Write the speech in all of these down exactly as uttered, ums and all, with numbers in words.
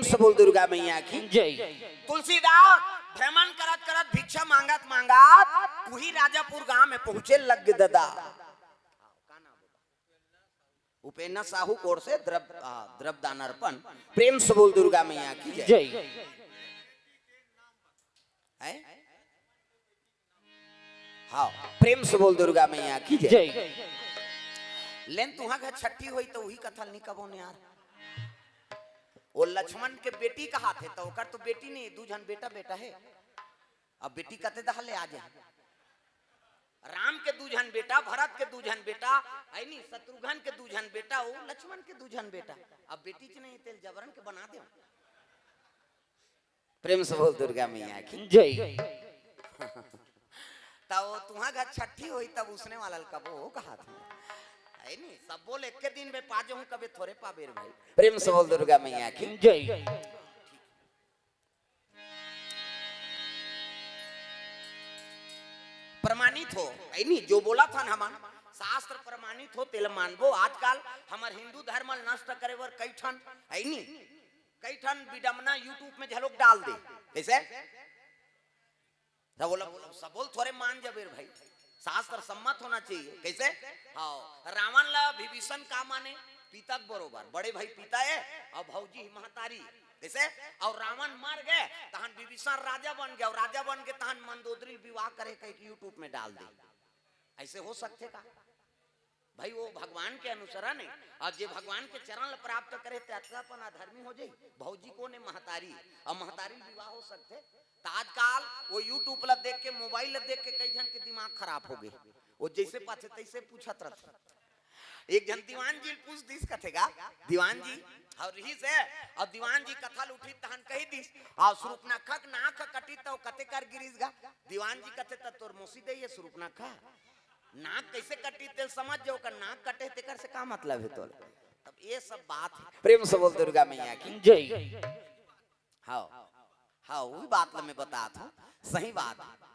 प्रेम से बोल दुर्गा मैया की। जय। तुलसीदास भ्रमण करत करत, भिक्षा मांगत मांगत उही राजापुर गांव में पहुंचे लग गे ददा। उपेंद्र साहू कोर से द्रव, आ, द्रव दान अर्पण। प्रेम से बोल दुर्गा मैया की जय। जय। है? हाँ, प्रेम से बोल दुर्गा मैया की जय। जय। लेन तुहा घर छठी होई तो उही कथा ल नी कबो न यार। वो लक्ष्मण के बेटी कहाथे, तो ओकर तो बेटी नहीं, दू झन बेटा बेटा है। अब बेटी कते दहा ले आ जाए। राम के दू झन बेटा, भरत के दू झन बेटा, है नी, शत्रुघ्न के दू झन बेटा, वो लक्ष्मण के दू झन बेटा। अब बेटी च नहीं, तेल जबरन के बना दे। प्रेम से बोल दुर्गा मैया की। जय। तब तुहा घर छठी होई तब उसने वाला ल कबो कहाथे। है नी, सब बोल एक के दिन में पा जाऊं, कबे थोरे पाबे रे भाई। प्रेम से बोल दुर्गा मैया की। जय। प्रमाणित हो, है नी, जो बोलत हन हमन, शास्त्र प्रमाणित हो, तेला मानबो। आजकल हमर हिंदू धर्म ल नष्ट करे बर कई ठन, है नी, कई ठन विडम्बना YouTube में घलोक डाल दे। कैसे? सब बोला, सब बोल थोरे मान जाबे रे भाई, शास्त्र सम्मत होना चाहिए। कैसे? हाँ, रावण ला विभीषण का माने? पिता के बरोबर, बड़े भाई पिता है और भौजी ही महतारी। कैसे? और रावण मर गए, तहन विभीषण राजा बन गए, और राजा बन के तहन मंदोदरी विवाह करे कह के YouTube में डाल दे। ऐसे हो सकथे का? भाई, वो भगवान के अनुसरण है, और जे भगवान के चरण ल प्राप्त करे, ते अतका अपन अधर्मी हो जाई। भौजी कोन है? महतारी। और महतारी ल विवाह हो सकथे? त आजकल वो YouTube ला देख के, मोबाइल ला देख के कई झन के दिमाग खराब हो गए। वो जैसे पाथे तैसे पूछत रहथे। एक झन दीवान जी ल पूछ दिस, कथे गा, "दीवान जी, और रही से, और दीवान जी कथा ल उठी तहन कही दिस, और सुरुपनखा के नाक कटी तो कते कर गिरिस गा?" दीवान जी कथे, "त तोर मौसी दे ये सुरुपनखा।" नाक कैसे कटी, तेल समझ जाओ, ओकर नाक कटे, तेकर से का मतलब है तोला? तब ये सब बात है। प्रेम से बोल दुर्गा मैया की। जय। हाँ, हाँ, वही बात ला मैं बतात हूँ, सही बात है।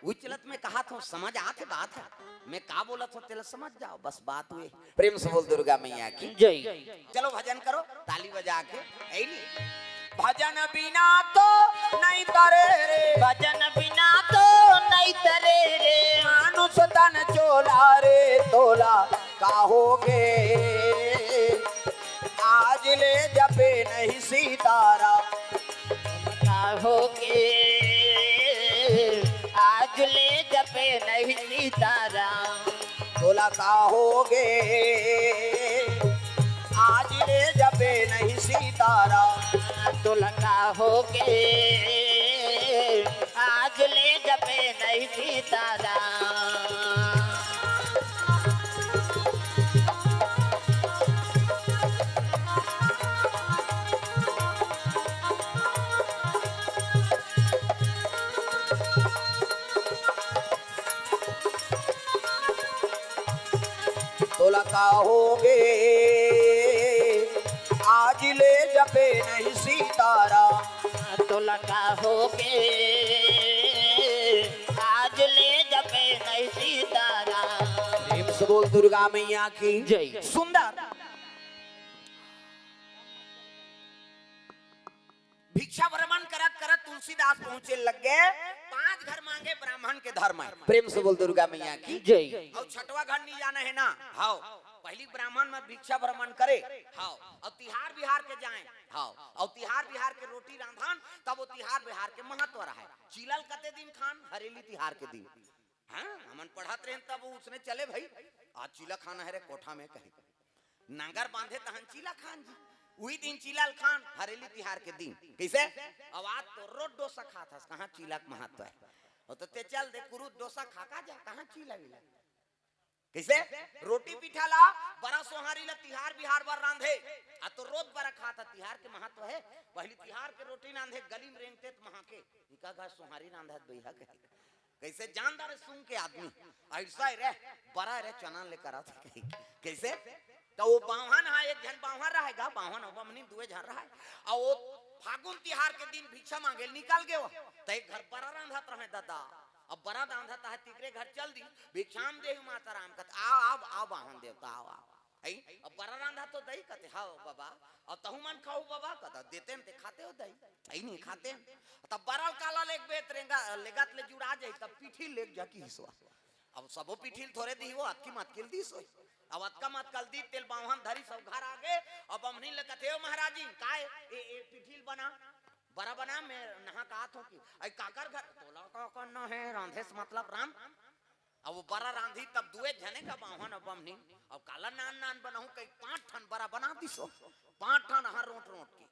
उचलत में कहा था, समझ आथे बात है, मैं का बोलत हूँ, तेला समझ जाओ, बस बात हुए। प्रेम से बोल दुर्गा मैया की। जय। चलो भजन करो, ताली बजा के। ऐ नी। भजन बिना तो नहीं तरे रे। भजन बिना तो नहीं तरे रे। मानुष तन चोला रे तोला, काहोगे? आज ले जपे नहीं सीताराम। काहोगे? आज ले जपे नहीं सीताराम। तोला काहोगे? आज ले जपे नहीं सीताराम। तोला काहोगे? आज ले जपे नहीं सीताराम। तोला काहोगे? आज ले जपे नहीं सीताराम। तोला काहोगे? आज ले जपे नहीं सीताराम। प्रेम से बोल दुर्गा मैया की। जय। सुंदर। भिक्षा भ्रमण करत करत तुलसीदास पहुंचे लग गए। पांच घर मांगे ब्राह्मण के धर्म है। प्रेम से बोल दुर्गा मैया की। जय। और छठवा घर नहीं जाना है ना। हाँ, पहली ब्राह्मण में भिक्षा भ्रमण करे। हाँ, और तिहार बिहार के जाए। हाँ, और तिहार बिहार के रोटी रांधन, तब वो तिहार बिहार के महत्व रहा है। चीलल कते दिन खान? हरेली तिहार के दिन। हाँ, हमन पढ़त रहेन तब वो उसने चले भाई, आज चीला खाना है रे कोठा में कही। नांगर बांधे तहन चीला खान जी, उही दिन चीला ल खान, हरेली तिहार के दिन। कैसे? अब आज तो रोज डोसा खात हस, कहाँ चीला के महत्व है? वो तो ते चल दे कुरुद डोसा खा का जा, कहाँ चीला विला? कैसे? रोटी पीठा ला, बरा सोहारी ला तिहार बिहार बर रांधे, आ तो रोज बरा खात ह, तिहार के महत्व है। पहली तिहार के रोटी रांधे, गली में रेंगते त महा के, इका गा सोहारी रांधत बइहा कहे। कैसे? जानदार सुन के आदमी, ऐसा ही रह, बरा रह चना ले करा था कहीं। कैसे? तो वो बावन हा, एक झन बावन रहेगा, बावन हो बमनी दुए झन रहे। और वो फागुन तिहार के दिन भिक्षा मांगे निकल गए, तो एक घर बरा रांधत रहे दादा। अब बरा रांधत है, तिकरे घर चल दी, भिक्षाम देहु माता राम कथ, आओ, आओ, आओ बावन देवता, आओ, आओ। है? अब बरा दई?" कथे, "हव बाबा।" "अउ तहू मन खाहू बाबा?" कथे, "देतेन ते खातेव दई।" "अई नहीं खातेन।" "तब बरा ल काला लेगबे, त रेंगा लेगत ले जुड़ा जाही, तब पीठी लेग जा," किहिस वा। अब सबो पीठी ल थोरे दिही, वो अतकी मतकी ल दिस होही। अब अतका मतका ल दिस, तेला बाम्हन धरिस अउ घर आगे। अब बम्हनी ल कथे, "ओ महाराजिन, काय ए, ए पीठी ल बना, बरा बना, मैं नहा के आत हों कि।" "अई काकर घर?" "तोला का करना हे, रांधे से मतलब रांध।" अब वो बरा रांधी तब दुए झने का बाम्हन अउ बम्हनी। "अब काला नान नान बनाहूं?" कहि पांच ठन बरा बना दिस वो, पांच ठन हर रोंट रोंट के।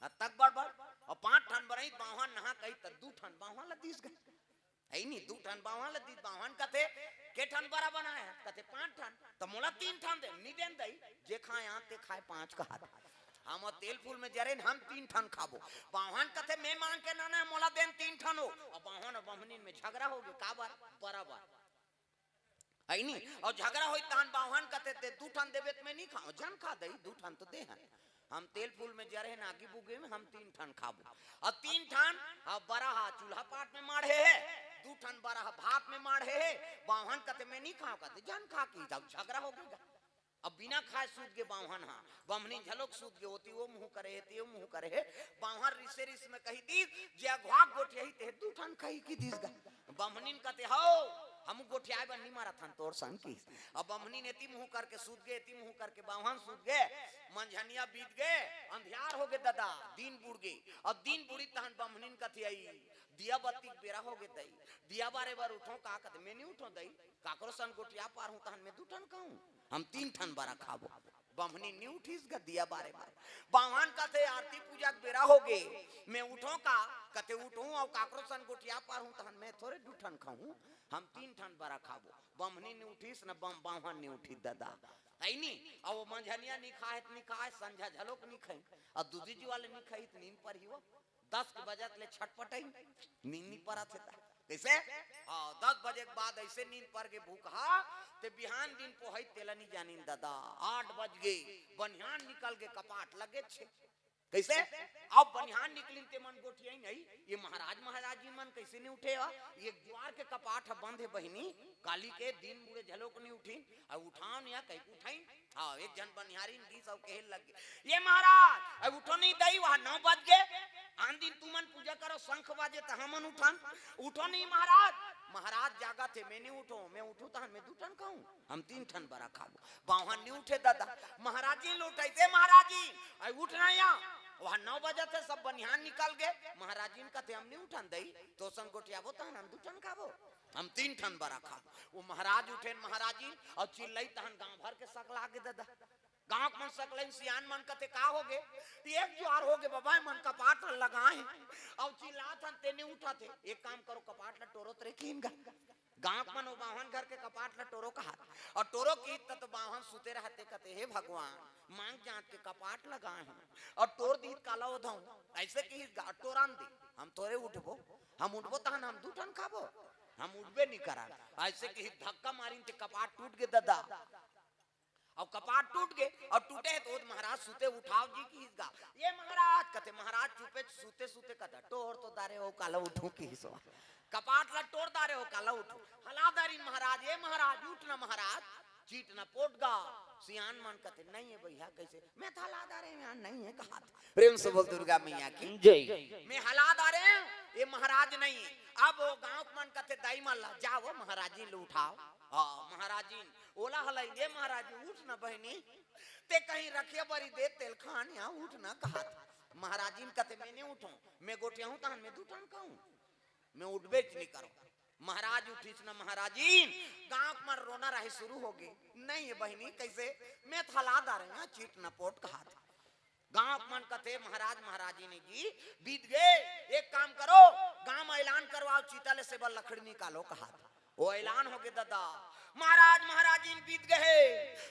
अतक बड़ बड़, अउ पांच ठन बनाई, बाम्हन नहा कही त दू ठन बाम्हन ल दिस गा। अई नहीं, दू ठन बाम्हन ल दिस। बाम्हन कथे, "के ठन बरा बनाय हस?" कथे, "पांच ठन।" "त मोला तीन ठन दे।" "नहीं देन दई, जे खाय आंत ते खाय पांच," कहाथे। "हम तेल फूल में जरेन, हम तीन ठन खाबो।" बाम्हन कथे, "मैं मांग के लाने हंव, मोला देन तीन ठन हो।" अउ बाम्हन अउ बम्हनिन में झगरा होगे, काबर? बराबर। अई नहीं? अउ झगरा होही तहन बाम्हन कथे, "ते दू ठन देबे त मैं नहीं खाहूं।" "झन खा दई, दू ठन तो दे हन। हम तेल फूल में जरे हन, आगी बुगे में, हम तीन ठन खाबो।" अउ तीन ठन, हाँ, बरा हा चूल्हा पाट में माढ़े हे, दू ठन बरा हा भात में माढ़े हे। बाम्हन कथे, "मैं नहीं खाहूं," कथे, "झन खा," किहिस। तब झगरा होगे गा। अब बिना खाय सूत गे बाम्हन हा, बम्हनी घलोक सूत गे, ओती ओ मुंह करे हे, ते ओ मुंह करे हे। बाम्हन रिसे रिस में कहि दिस, "जे अघवा के गोठियाही, ते दू ठन खाही," किहिस गा। बम्हनिन कथे, "हव, हमू गोठियाय बर नहीं मरत हन तोर संग," किहिस। अब बम्हनिन एती मुंह करके सूत गे, एती मुंह करके बाम्हन सूत गे। मंझनिया बीत गे, अंधियार होगे ददा, दिन बुड़ गे। अब दिन बुड़ी तहन बम्हनिन कथे, "अई, दिया बत्ती के बेरा होगे दई, दिया बारे बर उठों का?" कथे, "मैं नहीं उठों दई, काकरो संग गोठिया पारहूं तहन मैं दू ठन खाहूं, हम तीन ठन बरा खाबो।" बम्हनी नहीं उठिस गा दिया बारे बर। बाम्हन कथे, "आरती पूजा के बेरा होगे, मैं उठों का?" कथे, "उठहूं, अउ काकरो संग गोठिया पारहूं तहन मैं थोरे दू ठन खाहूं, हम तीन ठन बरा खाबो।" बम्हनी नहीं उठिस न बम-, बाम्हन नहीं उठिस ददा। अई नहीं, अउ वो मंझनिया नहीं खाय त नहीं खाय, संझा घलोक नहीं खाय, अउ दूधी जुवार ले नहीं खाही त नींद परही वो। दस के बजत ले छटपटई, नींद नहीं परत हे ता। कइसे? हाँ, दस बजे के बाद अइसे नींद पर गे भूखा, ते बिहान दिन पोहई तेला नहीं जानिन ददा। आठ बज गे, बनिहान निकल गे, कपाट लगे छे। कइसे? अब बनिहान निकलिन ते मन गोठियाइन, "अई, ये महाराज महाराजिन मन कइसे नहीं उठे हा? ये जुवार के कपाट ह बंद हे बहिनी, काली के दिन बुड़े घलोक नहीं उठिन।" अउ उठाव नहीं, कहि के उठाइन। हाँ, एक झन बनिहारिन गिस अउ कहे लग गे, "ये महाराज, अउ उठो नहीं दई, वह नौ बज गे। आन दिन तुमन पूजा करो, शंख बाजे त हमन उठन। उठो नहीं महाराज।" "महाराज जागत हे, मैं नहीं उठों, मैं उठों तहन मैं दू ठन खाहूं, हम तीन ठन बरा खाबो।" बाम्हन नहीं उठे ददा। महाराजिन ल उठाइस, "ए महाराजिन, अउ उठ ना या, वह नौ बजत हे, सब बनिहान निकल गे, महाराजिन कथे हम नहीं उठन दई, तोर संग गोठियाबो तहन हम दू ठन खाबो।" हम तीन ठन बरा खाबो। वो महाराज उठेन महाराजिन अउ चिल्लाई तहन गांव भर के सकला गे ददा। गांव के मन सकलाइन, सियान मन कथे, "का होगे?" "एक जुवार होगे बबा, ए मन कपाट ल लगाए हे अउ चिल्लात हन, ते नहीं उठत हे। एक काम करो, कपाट ल टोरो तरे कीन गा।" गांव के मन वो बाम्हन घर के कपाट ल टोरो कहात अउ टोरो किहिस त, त बाम्हन सुते रहत हे, कथे, "हे भगवान, मांग जांच के कपाट लगाए हंव अउ टोर दिही त काला ओधंव?" अइसे किहिस गा, "टोरन दे, हम थोरे उठबो, हम उठबो तहन हम दू ठन खाबो।" हम उठबे नहीं करन। अइसे किहिस, धक्का मारिन ते कपाट टूट गे ददा। अउ कपाट टूट गे अउ टूटे हे त ओ महाराज सुते, "उठाव जी," किहिस गा। "ये महाराज," कथे, महाराज चुपे सुते सुते कथे, "टोर तो डारे हंव, काला उठहूं," किहिस वा। "कपाट ल टोर डारे हंव, काला उठहूं।" हला डारिन महाराज, "ए महाराज, उठ ना महाराज, चिट न पोट गा।" सियान मन कथे, "नहीं हे भइया, कइसे?" "मैं त हला डारे हंव, नहीं हे," कहाथे। प्रेम से बोल दुर्गा मैया की जय। "मैं हला डारे हंव, ये महाराज नहीं हे।" अब वो गांव के मन कथे, "दाई मन ला, जाव, महाराजिन ल उठाव।" हाँ, महाराजिन ओला हलाइन, "ए महाराजिन, उठ न बहिनी, ते कहीं रखे बरी दे, तेल खान या, उठ न," कहाथे। महाराजिन कथे, "मैं नहीं उठों, मैं गोठियाहूं तहन मैं दू ठन खाहूं, मैं उठबेच नहीं करों।" महाराज उठिस न महाराजिन, गांव के मन रोना रहे शुरू होगे, "नहीं हे बहिनी, कइसे?" "मैं त हला डारे हंव, चिट न पोट," कहाथे। गांव के मन कथे, "महाराज महाराजिन जी, बीत गे, एक काम करो, गांव म ऐलान करवाव, चिता ले से बर लकड़ी निकालो," कहाथे। वो ऐलान होगे ददा, "महाराज महाराजिन बीत गे हे,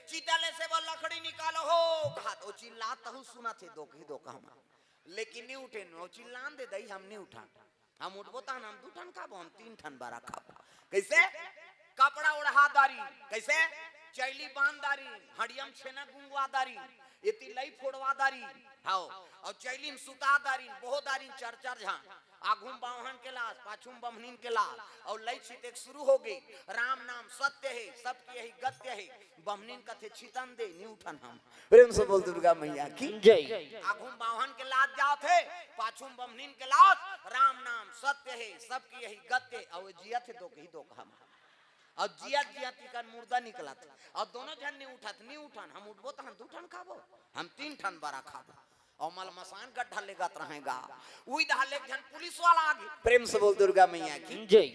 चिता ले से बर लकड़ी निकालो हो," कहाथे। वो चिल्लात तहू सुनत हे, दोकही दोकहा म, लेकिन नहीं उठेन। वो चिल्लान दे, "दई, हम नहीं उठन, हम उठबो तहन हम दू ठन खाबो, हम तीन ठन बरा खाबो।" कइसे? कपड़ा ओढ़ा डारिन। कइसे? चैली बांध दारिन, हड़ियम छेना गुंगवा दारिन, एती लई फोड़वा दारिन, हाव, अउ चैली में सुता दारिन, बोह दारिन चर चर झन। आघू में बावहन के लास, पाछू में बम्हनीन के लास, अउ लई छितेक शुरू हो गे। राम नाम सत्य हे, सबके यही गत्य हे। बम्हनीन कथे, "छितन दे, नी उठन हम।" प्रेम से बोल दुर्गा मैया की। जय। आघू में बावहन के लास जात हे, पाछू में बम्हनीन के लास, "राम नाम सत्य हे, सबके यही गत्य हे।" अउ जियत हे, दो कही दो कहा। अउ जियत जियत इकर मुर्दा निकलत हे। अउ दोनों झन नी उठत, "नी उठन, हम उठबो त हम दू ठन खाबो, हम तीन ठन बरा खाबो।" अउ मल मसान गड्ढा लेगत रहेगा। उही डहर ले एक झन पुलिस वाला आगे। प्रेम से बोल दुर्गा मैया की। जय।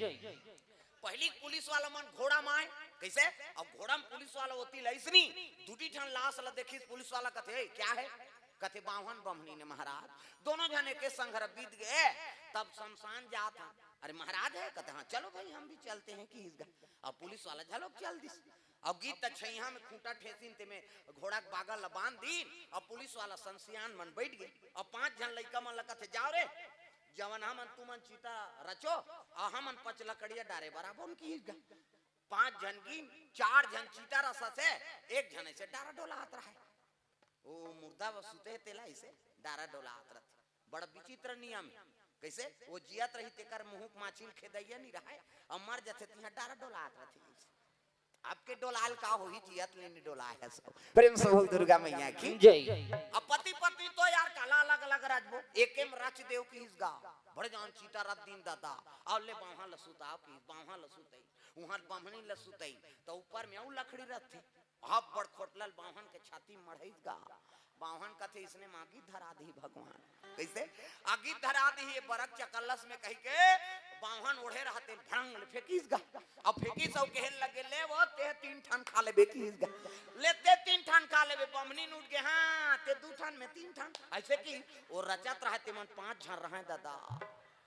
पहिली पुलिस वाला मन घोड़ा म आय, कइसे? अउ घोड़ा म पुलिस वाला ओती ल अइसनी, दूठी ठन लास ल देखिस, पुलिस वाला कथे, "ए, क्या है?" कथे, "बावहन बम्हनीन हे महाराज।" दोनों झन एके संघरा बीत गे, तब शमशान जात हन। "अरे महाराज हे?" कथे, "हाँ, चलो भाई, हम भी चलते हैं," किहिस गा। अउ पुलिस वाला घलोक चल दिस। अउ गे त छइहां में खूंटा ठेसिन, तेमे घोड़ा के बागल ल बांध दिन, अउ पुलिस वाला संग सियान मन बइठ गे। अउ पांच झन लइका मन ल कथे, "जाव रे, जवन हमन तुमन चिता रचो, अउ हमन पचलकड़िया डारे बर आबोन," किहिस गा। पांच झन गे, चार झन चिता रचत हे, एक झन अइसे डारा डोलात रहय। ओ मुर्दा बर सुते हे, तेला अइसे डारा डोलात रथे। बड़ा विचित्र नियम हे। कइसे? ओ जियत रही, तेकर मुहूं के माछी ल खेदइया नी रहय, अउ मर जथे, तिहां डारा डोलात रथे। आपके डोलाल का होही, जियत ले नी डोलाय हे सब। प्रेम से बोल दुर्गा मैया की। जय। अब पति पत्नी तो यार काला अलग अलग रचबो, एके म रच देव किहिस गा। बड़ जान चिता रच दिन ददा, अउ ले बावहन ल सुताव किहिस, बावहन ल सुतई, उहां बम्हनीन ल सुतई, त ऊपर में अउ लकड़ी रथे। अब बड़ खोटलल बावहन के छाती म मढ़इस गा। बावहन कथे, "इसने मां गीत धरा दिही भगवान।" कइसे? "आ गीत धरा दिही ये बरक चकल्लस में," कहिके बावहन ओढ़े रहते, भड़ंग ले फेंकिस गा। अब फेंकिस अउ कहे लगे, "ले वो, तें तीन ठन खा लेबे," किहिस गा। "ले, तें तीन ठन खा लेबे।" बम्हनीन उठ गे, "हाँ, तें दू ठन, में तीन ठन।" अइसे कि ओ रचत रहय, तेमन पांच झन रहय ददा।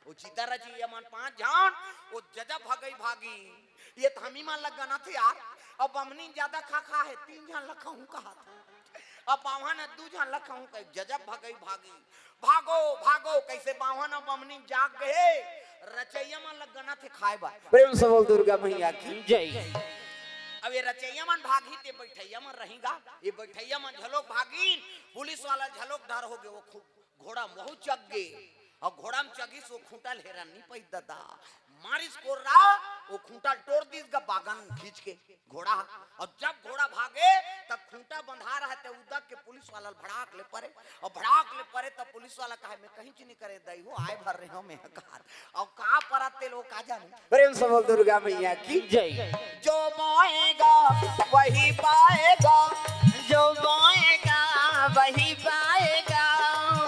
ओ चिता रचइया मन पांच झन, ओ जजा भगई भागी। ये त हमी मन ल गनत हे यार। अब बम्हनीन जादा खा खा हे, तीन झन ल खहूं कहत हे। अब बावहन ह दू झन ल खहूं कहे, जजा भगई भागी। भागो, भागो, कइसे बावहन अउ बम्हनीन जाग गे हे। रचइया मन ल गनत हे खाय बर। प्रेम से बोल दुर्गा मैया की। जय। अब ये रचइया मन भागही ते बइठइया मन रही गा। ये बइठइया मन घलोक भागिन, पुलिस वाला घलोक डर हो गे, ओ खूब घोड़ा म ओहू चघ गे, अउ घोड़ा म चघिस, ओ खूंटा ल हेरन नी पाइस ददा। मारिस कोर्रा, ओ खूंटा ल टोर दिस गा बागन खींच के घोड़ा ह। अउ जब घोड़ा भागे, तब खूंटा बंधा रहय, ते उदक के पुलिस वाला ल भड़ाक ले परे, अउ भड़ाक ले परे, तब पुलिस वाला कहे, "में कहींच नी करे दई हो, आय भर रहेंव में ह कहात।" अउ का परत तेला ओ का जाने। प्रेम से बोल दुर्गा मैया की। जय। जो बोएगा वही पाएगा, जो बोएगा वही पाएगा,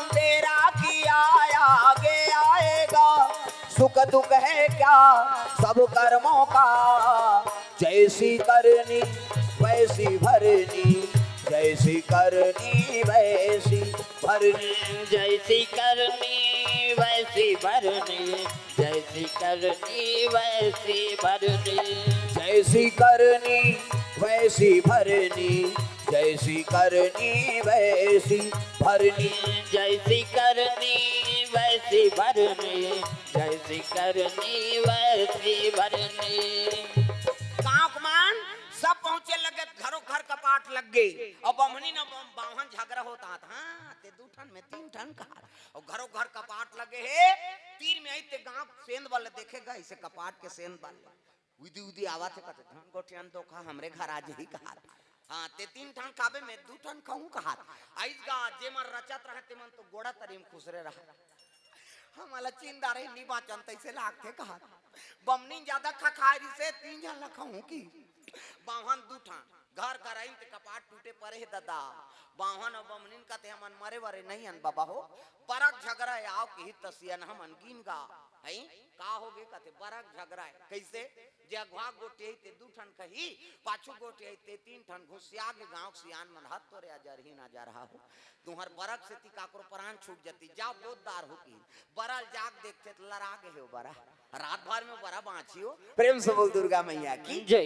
तेरा किया आगे आएगा, सुख दुख है क्या सब कर्मों का, जैसी करनी वैसी भरनी, जैसी करनी वैसी भरनी। जैसी करनी वैसी भरनी, जैसी करनी वैसी भरनी। जैसी करनी वैसी भरनी, जैसी करनी वैसी भरनी। जैसी करनी वैसी भरनी, जैसी करनी वैसी भरनी। गांव के मन सब पहुंचे लगे, घरों घर कपाट लग गे। अब बम्हनीन अउ बावहन झगरा होत हे, "हाँ, तें दू ठन में तीन ठन कहात।" अउ घरों घर कपाट लगे हे, तीर में आइस ते गांव सेंध वाले देखे गा, अइसे कपाट के सेंध वाले। उदी उदी आवत हे, कथे, "धन गोठियान धोखा हमरे घर आ जाही," कहात। "हाँ, तें तीन ठन खाबे, में दू ठन खाहूं," कहात। आइस गा, जेमन रचत रहय, तेमन तो गोड़ा तरी म खुसरे रहय। हमला चिंदा रही नी बांचन, तइसे लागथे कहात। बम्हनीन जादा खा खाय रिहिसे, तीन झन ल खहूं किहिस। बावहन दू ठन, घर घर आइन ते कपाट टूटे परे हे ददा। बावहन अउ बम्हनीन कथे, "हमन मरे वरे नइ हन बबा हो, बरक झगरा हे, आव किहिस त सियान हमन गिन गा।" हई, का होगे कथे, "बरक झगरा हे।" कइसे? जे अघुवा गोठियाही ते दू ठन खही, पाछू गोठियाही ते तीन ठन। घुसिया गे गांव के सियान मन, "हत तोरे अजरही नजर हा हो, तुंहर बरक सेती काकरो परान छूट जती, जाव पोतदार हो," किहिस। बरा ल जाके देखथे त लरा गे हे ओ बरा। रात भर में बरा बांचही हो। प्रेम से बोल दुर्गा मैया की। जय।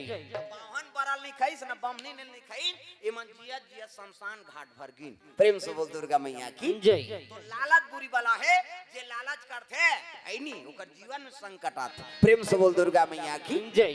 बावहन बरा ल नइ खइस, न बम्हनीन ल नइ खइन, एमन जियत जियत शमशान घाट भर गिन। प्रेम से बोल दुर्गा मैया की। जय। तो लालच बुरी बला हे, जे लालच करथे, अइनी, ओकर जीवन में संकट आथे। प्रेम से बोल दुर्गा मैया की। जय।